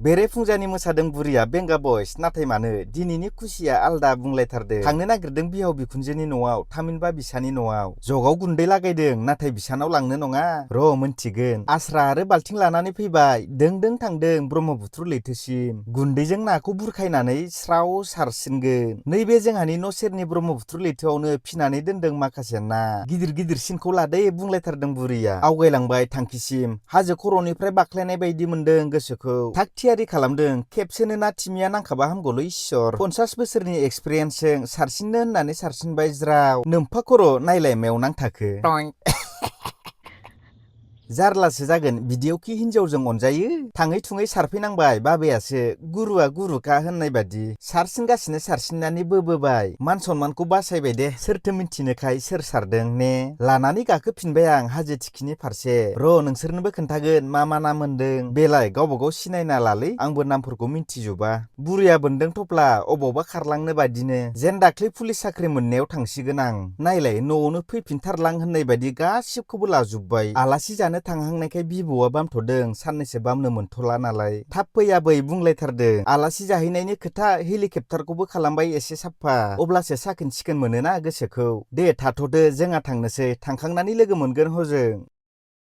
बेरे फुंजानि मोसादों बुरिया बेंगा बयस नाथाय मानो दिनैनि खुसिया आलदा बुंलायथारदों। थांनो नागिरदों बिहाव बिखुनजोनि न'आव थामहिनबा बिसानि न'आव। जगाव गुन्दै लागायदों नाथाय बिसानाव लांनो नङा र' मोनथिगोन। आस्रा आरो बाल्थिं लानानै फैबाय दों दों थांदों ब्रह्मपुत्र लैथोसिम। गुन्दैजों नाखौ बुरखायनानै स्राव सारसिनगोन। नैबे जोंहानि न' सेरनि ब्रह्मपुत्र लैथोआवनो फिनानै दोनदों माखासे ना। गिदिर गिदिरसिनखौ लादे बुंलायथारदों बुरैया। आवगायलांबाय थांखिसिम। हाजो खर'निफ्राय बाख्लायनाय बायदि मोनदों गोसोखौ। थाग थियारि खालामदों खेबसेनो ना थिमिया नांखाबा हामगौलै इसोर। 50 बोसोरनि एक्सपिरियेन्सजों सारसिननो होननानै सारसिनबाय ज्राव। नोमफा खर' नायलाय मेवनां थाखो। जारलासो जागोन बिदियावखि हिनजावजों अनजायो। थाङै थुङै सारफैनांबाय बाबायासो गुरुआ गुरुखा होननाय बादि। सारसिनगासिनो सारसिननानै बोबोबाय। मान सनमानखौ बासायबाय दे सोरथो मिन्थिनोखाय सोर सारदों ने। लानानै गाखोफिनबाय आं हाजो थिखिनि फारसे। र' नोंसोरनोबो खोन्थागोन मा मा ना मोन्दों। बेलाय गावबा गाव सिनायना लालै आंबो नामफोरखौ मिन्थिजोबा। बुरैया बोन्दों थफ्ला अबावबा खारलांनो बादिनो। जेन दाख्लै पुलिस साख्रि मोननायाव थांसिगोन आं। नायलाय न'आवनो फैफिनथारलां होननाय बादि गासिबखौबो लाजोब्बाय। आलासि जानो थांहांनायखाय बिबौआ बामथ'दों साननैसो बामनो मोनथ'ला नालाय। थाब फै आबै बुंलायथारदों। आलासि जाहैनायनि खोथा हेलिकप्टारखौबो खालामबाय एसे साफा। अब्लासो साखोन सिखोन मोनोना गोसोखौ। दे थाथ'दो जोंहा थांनोसै थांखांनानै लोगो मोनगोन हजों।